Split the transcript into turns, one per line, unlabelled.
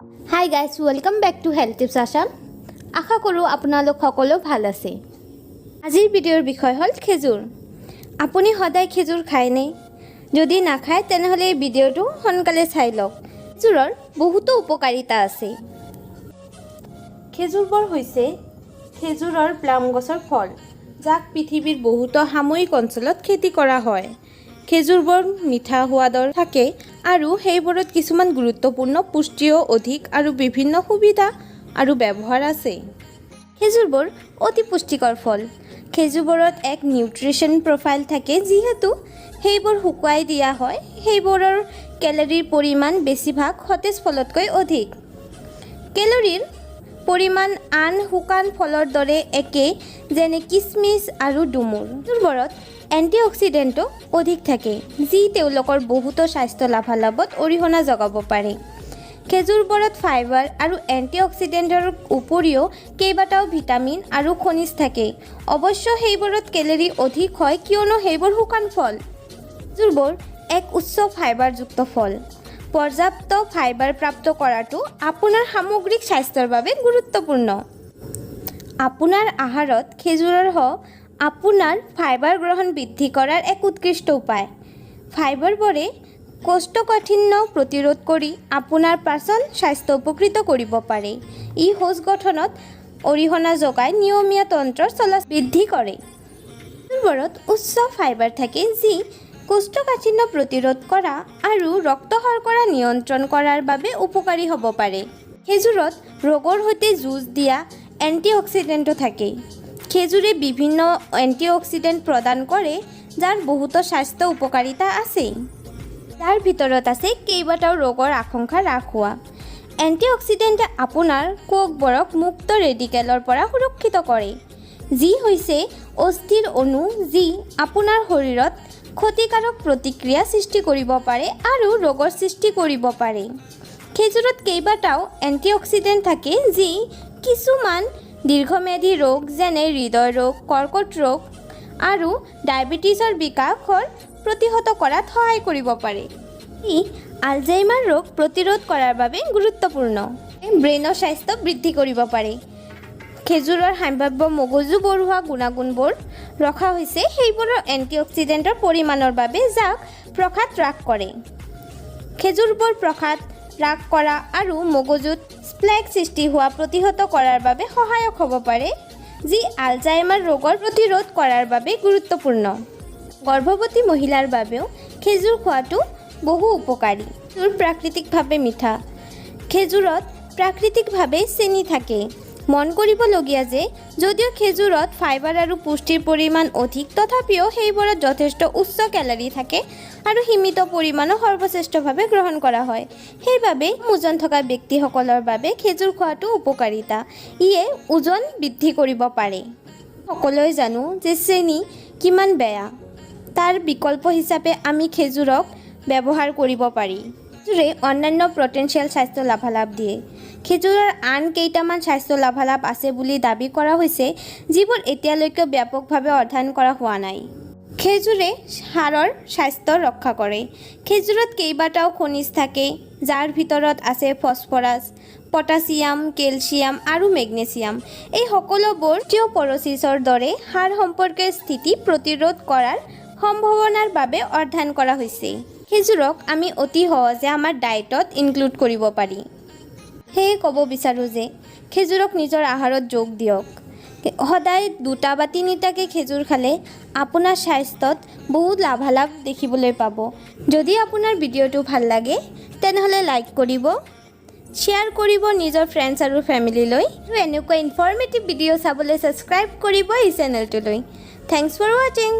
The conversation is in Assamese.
Hi guys, welcome back to Health Tips Assam. আশা কৰোঁ আপোনালোক সকলো ভাল আছে। আজিৰ ভিডিঅ'ৰ বিষয় হ'ল খেজুৰ। আপুনি সদায় খেজুৰ খায়নে? যদি নাখায়, তেনেহ'লে এই ভিডিঅ'টো সোনকালে চাই লওক। খেজুৰৰ বহুতো উপকাৰিতা আছে। খেজুৰবোৰ হৈছে খেজুৰৰ প্লাম গছৰ ফল, যাক পৃথিৱীৰ বহুতো সাময়িক অঞ্চলত খেতি কৰা হয়। খেজুৰবোৰ মিঠা সোৱাদৰ থাকে আৰু সেইবোৰত কিছুমান গুৰুত্বপূৰ্ণ পুষ্টিও অধিক আৰু বিভিন্ন সুবিধা আৰু ব্যৱহাৰ আছে। খেজুৰবোৰ অতি পুষ্টিকৰ ফল। খেজুৰবোৰত এক নিউট্ৰিশ্যন প্ৰফাইল থাকে। যিহেতু সেইবোৰ শুকুৱাই দিয়া হয়, সেইবোৰৰ কেলৰিৰ পৰিমাণ বেছিভাগ সতেজ ফলতকৈ অধিক। কেলৰিৰ পৰিমাণ আন শুকান ফলৰ দৰে একে, যেনে কিচমিচ আৰু ডুমুৰ। খেজুৰবোৰত এণ্টিঅক্সিডেণ্টো অধিক থাকে, যি তেওঁলোকৰ বহুতো স্বাস্থ্য লাভালাভত অৰিহণা যোগাব পাৰে। খেজুৰবোৰত ফাইবাৰ আৰু এণ্টিঅক্সিডেণ্টৰ উপৰিও কেইবাটাও ভিটামিন আৰু খনিজ থাকে। অৱশ্যে সেইবোৰত কেলৰি অধিক হয়, কিয়নো সেইবোৰ শুকান ফল। খেজুৰবোৰ এক উচ্চ ফাইবাৰযুক্ত ফল। পৰ্যাপ্ত ফাইবাৰ প্ৰাপ্ত কৰাটো আপোনাৰ সামগ্ৰিক স্বাস্থ্যৰ বাবে গুৰুত্বপূৰ্ণ। আপোনাৰ আহাৰত খেজুৰৰ সহ আপোনাৰ ফাইবাৰ গ্ৰহণ বৃদ্ধি কৰাৰ এক উৎকৃষ্ট উপায়। ফাইবাৰবোৰে কোষ্ঠকাঠিন্য প্ৰতিৰোধ কৰি আপোনাৰ পাচন স্বাস্থ্য উপকৃত কৰিব পাৰে। ই শৌচ গঠনত অৰিহণা যোগাই নিয়মীয়া তন্ত্ৰৰ চলাচল বৃদ্ধি কৰে। খেজুৰবোৰত উচ্চ ফাইবাৰ থাকে, যি কোষ্ঠকাঠিন্য প্ৰতিৰোধ কৰা আৰু ৰক্ত শৰ্কৰা নিয়ন্ত্ৰণ কৰাৰ বাবে উপকাৰী হ'ব পাৰে। খেজুৰত ৰোগৰ সৈতে যুঁজ দিয়া এণ্টিঅক্সিডেণ্টো থাকে। খেজুৰে বিভিন্ন এণ্টিঅক্সিডেণ্ট প্ৰদান কৰে, যাৰ বহুতো স্বাস্থ্য উপকাৰিতা আছে, যাৰ ভিতৰত আছে কেইবাটাও ৰোগৰ আশংকা হ্ৰাস হোৱা। এণ্টিঅক্সিডেণ্টে আপোনাৰ কোষবোৰক মুক্ত ৰেডিকেলৰ পৰা সুৰক্ষিত কৰে, যি হৈছে অস্থিৰ অণু যি আপোনাৰ শৰীৰত ক্ষতিকাৰক প্ৰতিক্ৰিয়া সৃষ্টি কৰিব পাৰে আৰু ৰোগৰ সৃষ্টি কৰিব পাৰে। খেজুৰত কেইবাটাও এণ্টিঅক্সিডেণ্ট থাকে, যি কিছুমান দীৰ্ঘম্যাদী ৰোগ, যেনে হৃদয় ৰোগ, কৰ্কট ৰোগ আৰু ডায়েবেটিছৰ বিকাশৰ প্ৰতিহত কৰাত সহায় কৰিব পাৰে। ই আলজাইমাৰ ৰোগ প্ৰতিৰোধ কৰাৰ বাবে গুৰুত্বপূৰ্ণ। ব্ৰেইনৰ স্বাস্থ্য বৃদ্ধি কৰিব পাৰে। খেজুৰৰ সম্ভাৱ্য মগজু বঢ়োৱা গুণাগুণবোৰ ৰখা হৈছে সেইবোৰৰ এণ্টিঅক্সিডেণ্টৰ পৰিমাণৰ বাবে, যাক প্ৰদাহ হ্ৰাস কৰে। খেজুৰবোৰ প্ৰদাহ হ্ৰাস কৰা আৰু মগজুত প্লেক সৃষ্টি হোৱা প্ৰতিহত কৰাৰ বাবে সহায়ক হ'ব পাৰে, যি আলজাইমাৰ ৰোগৰ প্ৰতিৰোধ কৰাৰ বাবে গুৰুত্বপূৰ্ণ। গৰ্ভৱতী মহিলাৰ বাবেও খেজুৰ খোৱাটো বহু উপকাৰী। খেজুৰ প্ৰাকৃতিকভাৱে মিঠা। খেজুৰত প্ৰাকৃতিকভাৱে চেনি থাকে। মন কৰিবলগীয়া যে যদিও খেজুৰত ফাইবাৰ আৰু পুষ্টিৰ পৰিমাণ অধিক, তথাপিও সেইবোৰত যথেষ্ট উচ্চ কেলৰি থাকে আৰু সীমিত পৰিমাণো সৰ্বশ্ৰেষ্ঠভাৱে গ্ৰহণ কৰা হয়। সেইবাবে ওজন থকা ব্যক্তিসকলৰ বাবে খেজুৰ খোৱাটো উপকাৰিতা। ইয়ে ওজন বৃদ্ধি কৰিব পাৰে। সকলোৱে জানো যে চেনি কিমান বেয়া। তাৰ বিকল্প হিচাপে আমি খেজুৰক ব্যৱহাৰ কৰিব পাৰি। খেজুৰে অন্যান্য পটেনচিয়েল স্বাস্থ্য লাভালাভ দিয়ে। খেজুৰৰ আন কেইটামান স্বাস্থ্য লাভালাভ আছে বুলি দাবী কৰা হৈছে, যিবোৰ এতিয়ালৈকে ব্যাপকভাৱে অধ্যয়ন কৰা হোৱা নাই। খেজুৰে হাড়ৰ স্বাস্থ্য ৰক্ষা কৰে। খেজুৰত কেইবাটাও খনিজ থাকে, যাৰ ভিতৰত আছে ফছফৰাছ, পটাছিয়াম, কেলছিয়াম আৰু মেগনেছিয়াম। এই সকলোবোৰ অষ্টিঅ'পৰ'ছিছৰ দৰে হাড় সম্পৰ্কীয় স্থিতি প্ৰতিৰোধ কৰাৰ সম্ভাৱনাৰ বাবে অধ্যয়ন কৰা হৈছে। খেজুৰক আমি অতি সহজে আমাৰ ডায়েটত ইনক্লুড কৰিব পাৰি। সেয়ে ক'ব বিচাৰোঁ যে খেজুৰক নিজৰ আহাৰত যোগ দিয়ক। সদায় দুটা বা তিনিটাকৈ খেজুৰ খালে আপোনাৰ স্বাস্থ্যত বহুত লাভালাভ দেখিবলৈ পাব। যদি আপোনাৰ ভিডিঅ'টো ভাল লাগে, তেনেহ'লে লাইক কৰিব, শ্বেয়াৰ কৰিব নিজৰ ফ্ৰেণ্ডছ আৰু ফেমিলিলৈ আৰু এনেকুৱা ইনফৰ্মেটিভ ভিডিঅ' চাবলৈ ছাবস্ক্ৰাইব কৰিব এই চেনেলটোলৈ। Thanks for watching.